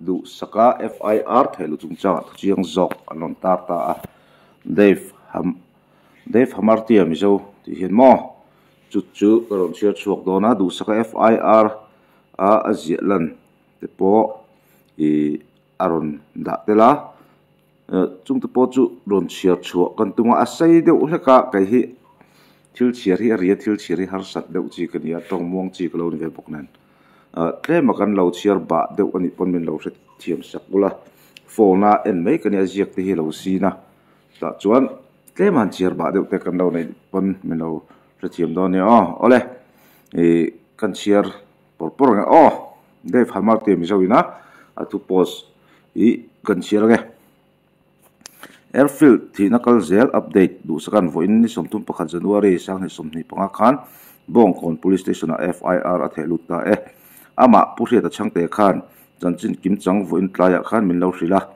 Duhsaka FIR theihloh chungchangah thuchiang zawk an rawn tar ta a. Dave Ham Dave Hamartia Mizo tih hian maw chu chu ka rawn chhiar chhuak dawn a, Duhsaka FIR a a ziah lan te pawh ih a rawn dah tel a. Chungte pawh chu rawn chhiar chhuah kan tum a, a sei deuh hlek a kei hi thil chhiar hi a ri a, thil chhiar hi harsat deuh chi ka ni a, tawng muang chi ka lo ni ve bawk nen. Tlema kan lo chhiar bah deuh a nih pawn min lo hre thiam sak bul a, phone a en mai ka nia ziak te hi a lo sin a, tah chuan tlema han chhiar bah deuh te kan lo neih pawn min lo hre thiam dawn nia aw. Awle ih kan chhiar pawr pawr ang e aw Dave Hamar tih Mizo ina a thu post ih kan chhiar ang e. Airfield thihna kal zel update duhsakan vawiin ni 31 January 2025 khan Bawngkawn Police Station ah FIR a theh lut ta e. Amah Pu Hriata Chhangte khan chanchin kimchang vawiin tlaiah khan min lo hrilh a,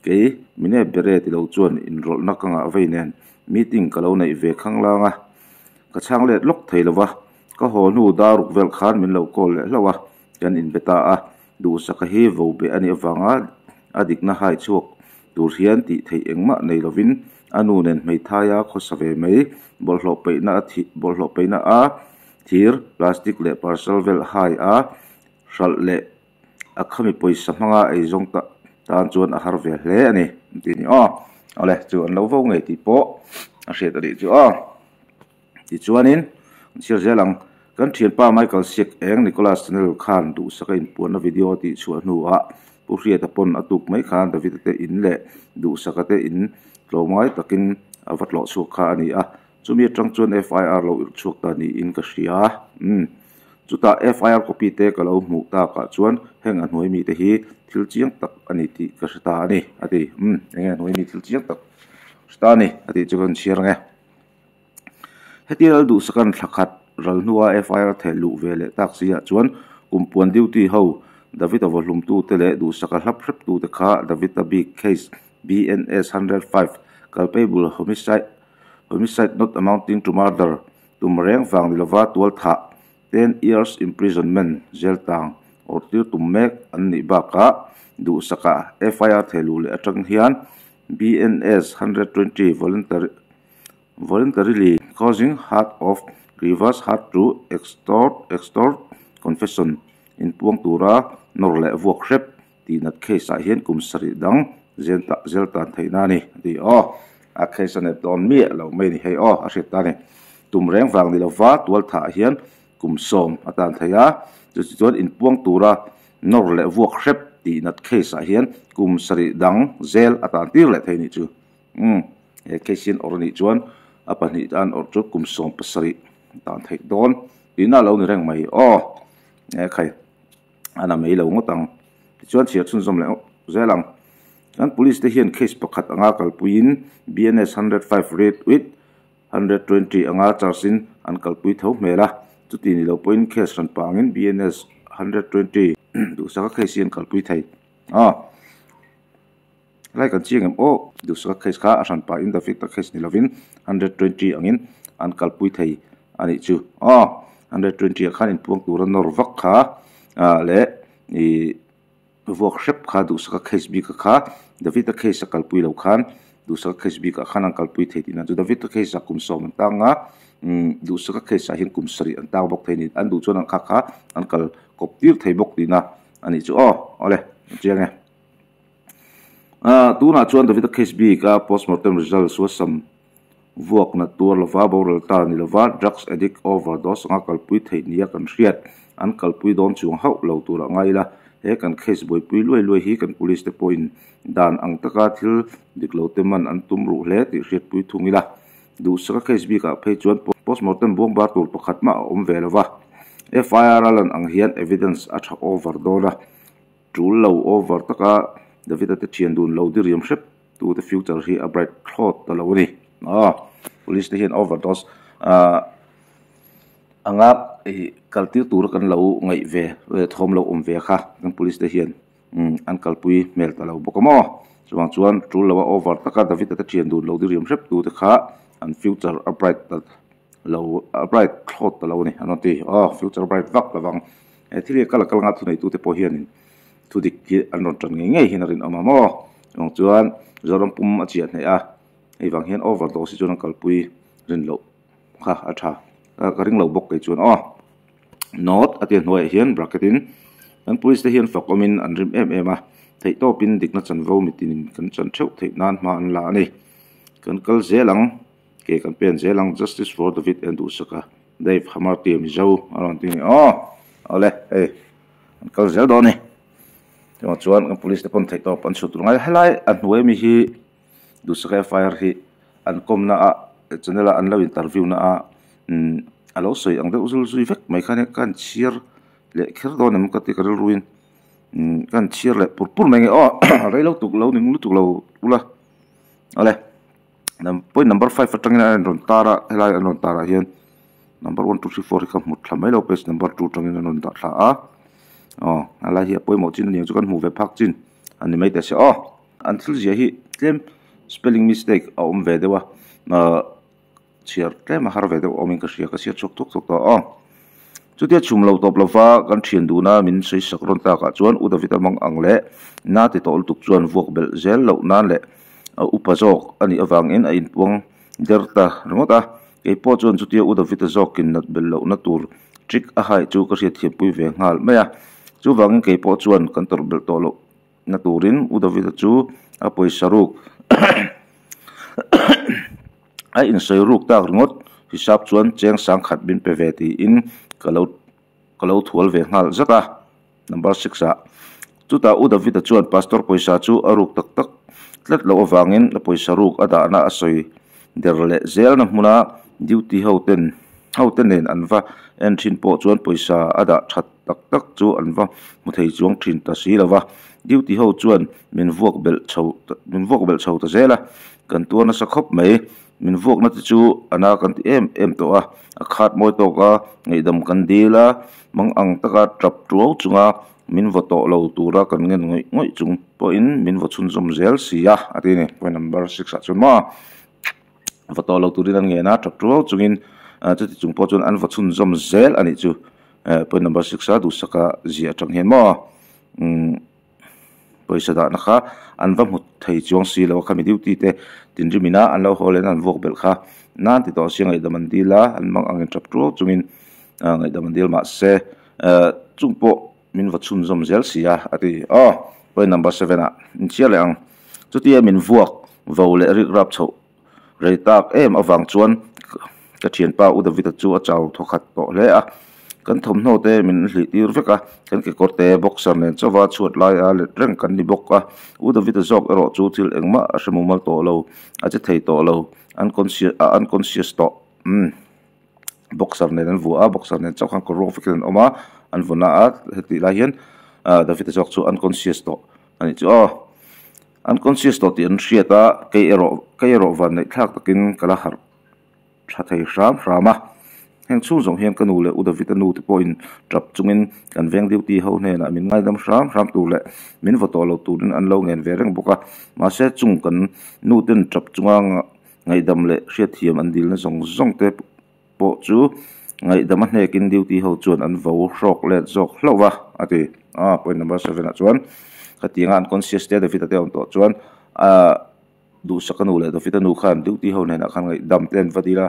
kei mine bere ti lo chuan inrawlhna ka ngah vei nen meeting ka lo neih ve khanglang a, ka chhang let lawk thei lo va, ka haw hnu daruk vel khan min lo call leh hlauh a, kan inbe ta a. Duhsaka hi vo beh a nih avanga a dikna hai chhuak tur hian tih theih engmah nei lovin a nu nen hmeithaia khawsa ve mai bawlhhlawh peihna a thih bawlhhlawh peihna a thir plastic leh parcel vel hai a hralh leh a khami pawisa hmanga eizawng ta tan chuan a har ve hle a ni an ti a ni aw. Awle chu an lo vo ngei tih pawh a hriat a nih chu aw. Tichuanin, an chhiar zel ang. Kan thianpa Michael Siak eng Nicholas Channel khan duhsaka inpuanna video a tihchhuah hnuah Pu Hriata pawn a tuk mai khan David-a te in leh duhsaka te in tlawmngai takin a va tlawh chhuak kha a ni a. Chumi atang chuan FIR lo irh chhuak ta niin ka hria. Umm. Chutah FIR copy te ka lo hmuh takah chuan heng a hnuai mite hi thil chiang tak a ni tih ka hre ta a ni, a ti. Umm. Enge a hnuai mi thil chiang tak hre ta a ni, a tih chu ka inchhiar ang e. Heti lal duhsakan thla khat ral hnua FIR a theh luh ve leh tak si ah chuan kumpuan duty ho David-a vawhlumtute leh duhsaka hlap hreptute kha David-a bik case BNS 105 culpable homicide homicide not amounting to murder tum reng vang ni lova tualthah 10 years imprisonment zel tang awrhtir tum mek an nih bakah duhsaka FIR theh luh leh atang hian BNS 120 voluntary Voluntarily causing hurt of grievous hurt to extort extort confession inpuang tura nawr leh vuak hrep tihnat case ah hian kum sarih dang zel zel tan theihna a ni a ti aw. A case a nep dawn miah lo mai a ni hei aw a hriat ta a ni. Tum reng vang ni lova tualthah hian kum sawm a tan thei a, chuti chuan inpuang tura nawr leh vuak hrep tihnat case ah hian kum sarih dang zel a tan tir leh thei a nih chu. Umm he case hian awrh anih chuan a pahnih tan awrh chu kum 17 tan theih dawn tihna a lo ni reng mai aw e khai a na mai lo ngawt ang tichuan chhiar chhunzawm leh zel ang kan police te hian case pakhat anga kalpuiin BNS 105 read with 120 anga charge in an kalpui tho hmel a chuti ni lo pawhin case hran pangin BNS 120 duhsaka case hi an kalpui thei aw. Helai kan chiang em aw Duhsaka case kha a hran pahin David-a case ni lovin 120 angin an kalpui thei a nih chu aw 120 ah khan inpuang tura nawr vak kha ah leh ih vuak hrep kha Duhsaka case bik kha David-a case a kalpui lo khan Duhsaka case bik ah khan an kalpui thei tihna chu David-a case ah kum sawm an tang a umm Duhsaka case ah hian kum sarih an tang bawk thei a ni an duh chuan an kha kha an kal kawp tir thei bawk tihna a nih chu aw awle a chiang e. Ah tunah chuan Davida case bik a postmortem result suasam vuak nat tuar lova boral ta ni lova drugs addict overdose anga kalpui theih nia kan hriat an kalpui dawn chuang hauh lo tur a ngai ila he kan case buaipui luai luai hi kan police te pawhin dan ang taka thil dik lo te man an tum ruh hle tih hriatpui thung ila duhsaka case bikah phei chuan postmortem buang bar tur pakhat mah a awm ve lova FIR a lan ang hian evidence a tha over dawn a. Tul lo over taka David-a te thian dun lo diriam hrep tu te future hi a bright thlawt ta lo a ni. Aw police te hian overdose ah anga ih kal tir tura kan lo ngaih ve thawm lo awm ve kha kan police te hian umm an kalpui hmel ta lo bawk a maw. Chuvang chuan tul lo a over taka David-a te thian dun lo diriam hrep tu te kha an future a bright ta lo a bright thlawt ta lo a ni an rawn ti. Aw future bright vak lovang. He thil hi a kal a kal anga thuneitute pawh hianin Thudik hi an rawn tan ngei ngei hian a rinawm a maw? Chuvang chuan Zoram pum a chiah hnaih a, hei vang hian overdose hi chuan an kalpui rin loh kha a tha. Ka ring lo bawk kei chuan aw. Note a tia hnuaiah hian bracket in kan police te hian fak awmin an rim em em a, theihtawpin dikna chanvo mitinin kan chan theuh theih nan hma an la a ni. Kan kal zel ang, ke kan pen zel ang Justice for David en duhsaka Dave Hamarty Mizo a rawn ti a ni aw. Awle hei. An kal zel dawn a ni. Chuvang chuan kan police te pawn theih tawp an chhut tur ngai a. Helai a hnuai ami hi Duhsaka FIR hi an kawmna ah channel a an lo interview na a umm a lo sawi ang deuh zul zui vek mai kha nia ka han chhiar leh kher dawn em ka ti ka rilruin umm ka han chhiar leh pur pur mai nge aw rei lo tuk lo ning lutuk lo ula awle point number five atangin a rawn tar a helai an rawn tar ah hian. Number 1, 2, 3, 4 hi ka hmu thla mai lo page number 2 atangin an rawn dah thla a aw a lai hi a pawimawh chin aniang chu kan hmuh ve phak chin a ni mai teh se aw an thil ziah hi tlem spelling mistake a awm ve deuh a ahh chhiar tlem a har ve deuh awmin ka hria ka chhiar chhuak thuk thuk tawh aw chutia chhum lo tawp lova kan thian duhna min sawi sak rawn takah chuan U David a mang ang leh na ti tawh lutuk chuan vuak belh zel loh nan leh a upa zawk a nih avangin a inpuang der ta ringawt a. Kei pawh chuan chutia U David-a zawkin nat belh lohna tur trick a haih chu ka hriatthiampui ve nghal mai a. Chuvangin kei pawh chuan kan tawrh belh tawh lohna turin U David-a chu a pawisa ruk a insawi ruk tak ringawt hisap chuan cheng sangkhat min pe ve tiin ka lo ka lo thual ve nghal zat a. Number six ah chutah U David-a chuan pastor pawisa chu a ruk tak tak tlat loh avangin a pawisa ruk a dahna a sawi der leh zelna hmuna duty ho ten ho te nen an va en thin pawh chuan pawisa a dah that tak tak chu an va hmu thei chuang thin ta si lo va. Duty ho chuan min vuak belh chho min vuak belh chho ta zel a, kan tuar nasa khawp mai. Min vuakna te chu a na kan ti em em tawh a, a khat mawi tawk a, ngaihdam kan dil a, mang ang taka tap tuau chunga min vaw tawh lo tura kan ngen ngawih ngawih chung pawhin min vaw chhunzawm zel si a, a ti a ni. Point number six ah chuan maw vaw tawh lo turin an ngen a, tap tuau chungin chuti chung pawh chuan an vaw chhunzawm zel a nih chu. Point number six a duhsaka ziah atang hian maw umm. Pawisa dahna kha an va hmu thei chuang si lo a khami duty te tinrim ina an lo haw leh an vuak belh kha nan ti tawh sia ngaihdam an dil a an mang angin tap tuau chungin ah ngaihdam an dil mahse eh chung pawh min va chhunzawm zel si a a ti aw point number seven ah in chhiar leh ang chutia min vuak vo leh rik rap chhoh Rei tak em avang chuan ka thianpa U David-a chu a chau thawkhat tawh hle a, kan thawmhnaw te min hlih tir vek a, kan kekawr te boxer nen chauva chhuat lai a let reng kan ni bawk a, U David-a zawk erawh chu thil engmah a hre mumal tawh lo, a che thei tawh lo, unconscious a unconscious tawh umm boxer nen an vuah a, boxer nen chauh khan kawr ruak vekin an awm a, an vawn a, hetih lai hian David-a zawk chu unconscious tawh a nih chu aw. Unconscious tawh tih an hriat a, kei erawh kei erawh van neih thlak takin ka la harh tha thei hram hram a. Heng chhung zawng hian ka nu leh U David-a nu te pawhin tap chungin kan veng duty ho hnenah min ngaidam hram hram tur leh min vaw tawh lo turin an lo ngen ve reng bawk a. Mahse chung kan nu ten tap chunga ngaihdam leh hriatthiam an dilna zawng zawng te pawh chu ngaihdam a hnekin duty ho chuan an vo hrawk let zawk hlauh va a ti. Ah point number seven ah chuan khatianga an conscious te David-a te awm tawh chuan ah duhsaka nu leh David-a nu khan duty ho hnenah khan ngaihdam te an va dil a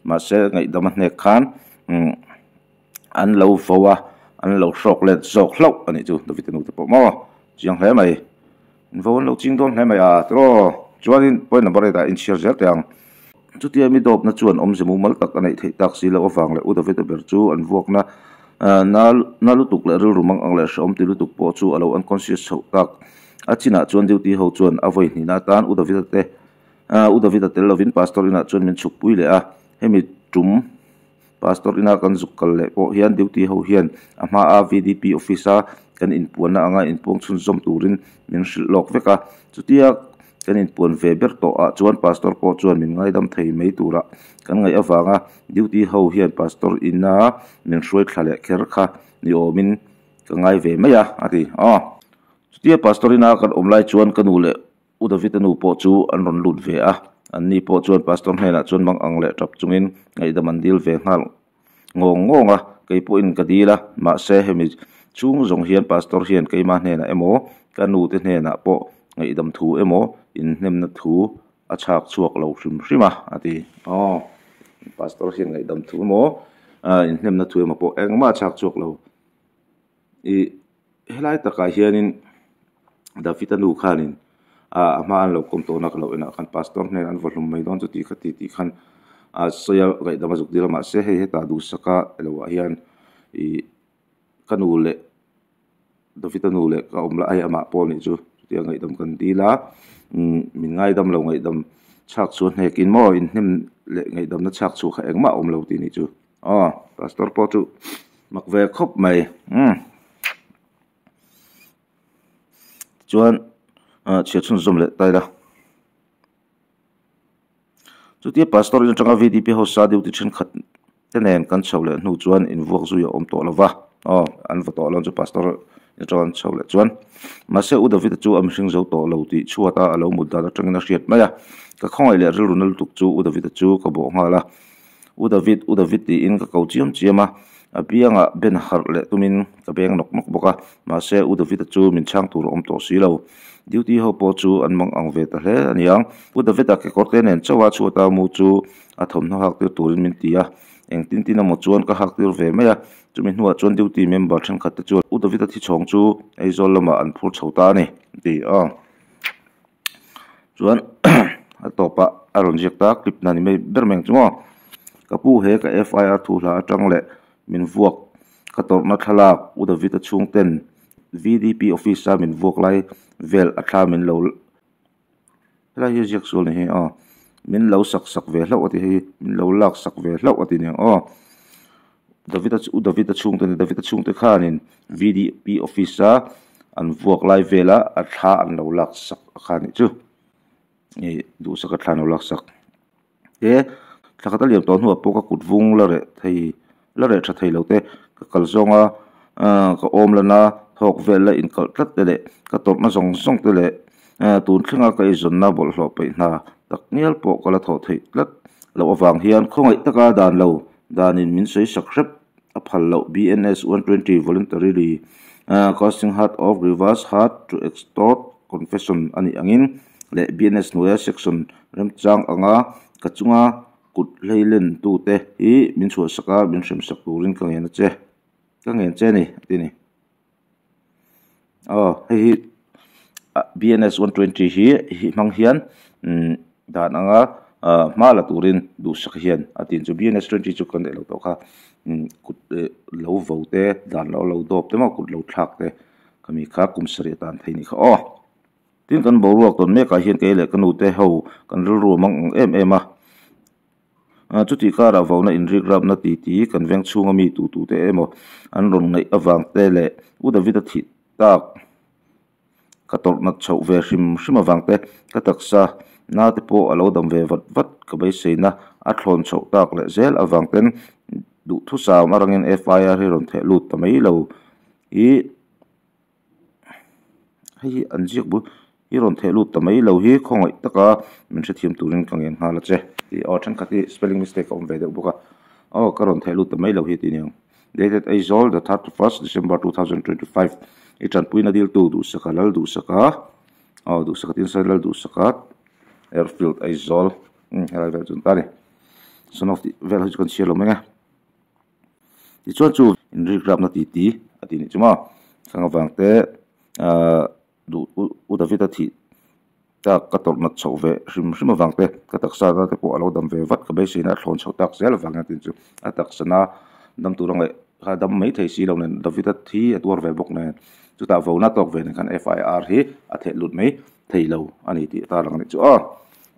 mahse ngaihdam a hnek khan umm an lo vo a an lo hrawk let zawk hlauh a nih chu David-a nu te pawh maw chiang hle mai. Vo an lo ching dawn hle mai a tiraw chuanin point number eight ah inchhiar zel teh ang. Chutia mi dawpna chuan awmze mumal tak a neih theih tak si loh avang leh U David-a ber chu an vuakna na na lutuk leh rilru mang ang leh hrehawm ti lutuk pawh chu a lo unconscious chhoh tak. A chinah chuan duty ho chuan a vawi hnihna atan U David-a te U David-a tel lovin pastor inah chuan min chhuk pui leh a, hemi tum Pastor ina kan zuk kal leh pawh hian duty ho hian a hmaa VDP office a kan inpuanna anga inpuang chhunzawm turin min hrilh lawk vek a. Chutia kan inpuan ve ber tawh ah chuan pastor pawh chuan min ngaidam thei mai tura kan ngaih avanga duty ho hian pastor ina min hruai thla leh kher kha ni awmin ka ngai ve mai a, a ti. Aw. Chutia pastor ina kan awm lai chuan ka nu leh U David-a nu pawh chu an rawn lut ve a, anni pawh chuan pastor hnenah chuan mang ang leh tap chungin ngaihdam an dil ve nghal ngawng ngawng a, kei pawhin ka dil a, mahse hemi Chung zawng hian Pastor hian keimah hnenah emaw, ka nu te hnenah pawh ngaihdam thu emaw inhnemna thu a chhak chhuak lo hrim hrim a, a ti. Aw, Pastor hian ngaihdam thu emaw, inhnemna thu emaw pawh engmah a chhak chhuak lo. Ih, helai takah hianin David-a nu khanin a hma an lo kawm tawhna ka lo enah khan Pastor hnenah an vaw hlum mai dawn chu tih kha ti tih khan a sawi a, ngaihdam a zuk dil a mahse hei hetah duhsaka eloah hian ih ka nu leh David-a nu leh ka awm la hei amah pawh nih chu chutia ngaihdam kan dil a umm min ngaidam lo ngaihdam chhak chu a hnekin maw inhnem leh ngaihdamna chhak chhuah kha engmah a awm lo tih nih chu. Aw pastor pawh chu mak ve khawp mai umm chuan ah chhiar chhunzawm leh ta ila chutia pastor in atanga vdp ho sa duty thenkhat te nen kan chho leh hnu chuan invuak zui a awm tawh lo va aw an va tawh lo chu pastor in atanga an chho leh chuan mahse u David a chu a mihring zo tawh lo tih chhuat a alo mut dan atangin a hriat mai a ka khawngaih leh rilru na lutuk chu u David a chu ka bawh nghal a. U David, U David tiin ka ko chiam chiam a, a biangah ben harh leh tumin ka beng nawk nawk bawk a, mahse U David-a chu min chhang tur a awm tawh si lo. Duty ho pawh chu an mang ang ve ta hle a niang. U David-a kekawr te nen chauha chhuata mu chu a thawmhnaw hak tir turin min ti a, engtin tin emaw chuan ka hak tir ve mai a, chumi hnuah chuan duty member thenkhat te chuan U David-a thichhawng chu Aizawl lamah an phur chho ta a ni, a ti a. Chuan a tawpah a rawn ziak ta clip na ni mai ber mai ang chu maw ka pu he ka F_I_R thu hla atang leh min vuak ka tawrhna thlalak U David a chhung ten V_D_P office a min vuak lai vel a thla min lo helai hi ziak sual ni hi aw min lo sak sak ve hlauh a ti hei min lo lak sak ve hlauh a ti aniang aw David a U David a chhungte David a chhungte khanin V_D_P office a an vuak lai vela a thla an lo lak sak a kha nih chu ih duhsak a thla an lo lak sak te thla khat a liam tawh hnuah pawh ka kut vung la reh thei la reh tha thei lo te ka kal zawng a ahh ka awm lan a thawk vel la inkalh tlat te leh ka tawrhna zawng zawng te leh ahh tun thlenga ka eizawnna bawlhhlawh peih hna tak ngial pawh ka la thawh theih tlat loh avang hian khawngaih taka dan lo danin min sawi sak hrep a phal loh BNS 120 voluntarily causing hurt of grievous hurt to extort confession a nih angin leh BNS hnuaia section remchang anga ka chunga kut hleilen tute hi min chhuahsak a min hremsak turin ka ngen a che ka ngen che a ni a ti a ni. Aw hei hi BNS 120 hi hi hmang hian umm dan anga ah hma la turin duhsak hian a tin chu BNS 20 chu kan neih loh tawh kha umm kut eh lo vo te dan lo lo dawp te maw kut lo thlak te khami kha kum sarih atan thei a nih kha aw. Tin kan boruak tawn mek ah hian kei leh ka nu te ho kan rilru a mang ang em em a. Chutih karah vauna inrikrapna ti ti kan veng chhunga mi tu tu te emaw an rawn ngaih avang te leh U David-a thih tak ka tawrh nat chhoh ve hrim hrim avang te ka taksa na te pawh a lo dam ve vat vat ka beiseina a thlawn chhoh tak leh zel avang ten duhthusam arangin F_I_R hi rawn theh lut ta mai lo hi. Hei hi an ziak bul hi rawn theh lut ta mai lo hi khawngaih taka min hrethiam turin ka ngen nghal a che tih aw thenkhat hi spelling mistake a awm ve deuh bawk a aw ka rawn theh lut ta mai lo hi tih aniang dated Aizawl the 31st December 2025 i tanpuina diltu Duhsaka Lal Duhsaka aw Duhsaka tin sawi Lal Duhsaka airfield Aizawl helai vel chu an ta a ni son of tih vel hi chu kan chhiar lo mai ang e. Tichuan chu inrikrapna ti ti a tih nih chu maw thlang avang te ahh duh u David a thih tak ka tawrh nat chhoh ve hrim hrim avang te ka taksa na te pawh a lo dam ve vat ka beiseina a thlawn chhoh tak zel avang hian tin chu a taksa na dam tur a ngaih kha dam mai thei si lo nen David a thi a tuar ve bawk nen chutah vona tawk ve nen khan F_I_R hi a theh lut mai thei lo a ni tih a tarlang a nih chu aw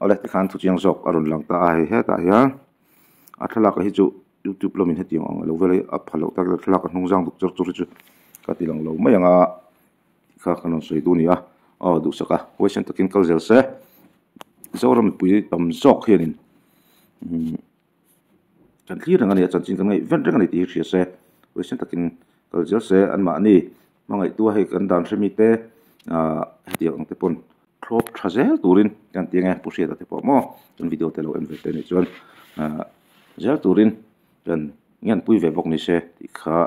awle tikhan thu chiang zawk a rawn lang ta a hei hetah hian a thlalak ah hi chu. Youtube lamin hetiang ang alo vel a a pha loh tak leh thlalak a hnung zang duk char chur hi chu ka ti lang lo mai ang a tikha ka rawn sawi duh a ni a aw duhsak a huaisen takin kal zel se Zoram mipui tam zawk hianin umm kan thlir reng a ni a chanchin kan ngaih ven reng a ni tih hi hria se huaisen takin kal zel se anmahni hmangaihtu a hei kan dan hremi te ah hetiang ang te pawn. Thlawp tha zel turin kan ti ang e Pu Hriata te pawh maw kan video te lo en ve te nih chuan ah zel turin kan ngenpui ve bawk ni se tih kha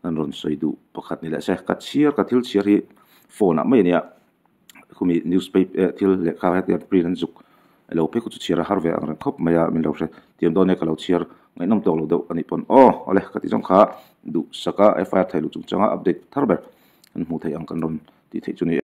Kan rawn sawi duh pakhat ni leh se ka chhiar ka thil chhiar hi phone ah mai ania khumi newspaper eh thil lehkha hetiang print an zuk ilo phei khu chu chhiar a har ve ang reng khawp mai a min lo hre thiam dawn nia ka lo chhiar ngaihnawm tawk lo deuh anih pawn aw awle ka ti zawng kha duhsaka F I R thei luh chung changa update thar ber kan hmuh theih ang kan rawn tih theih chu ni.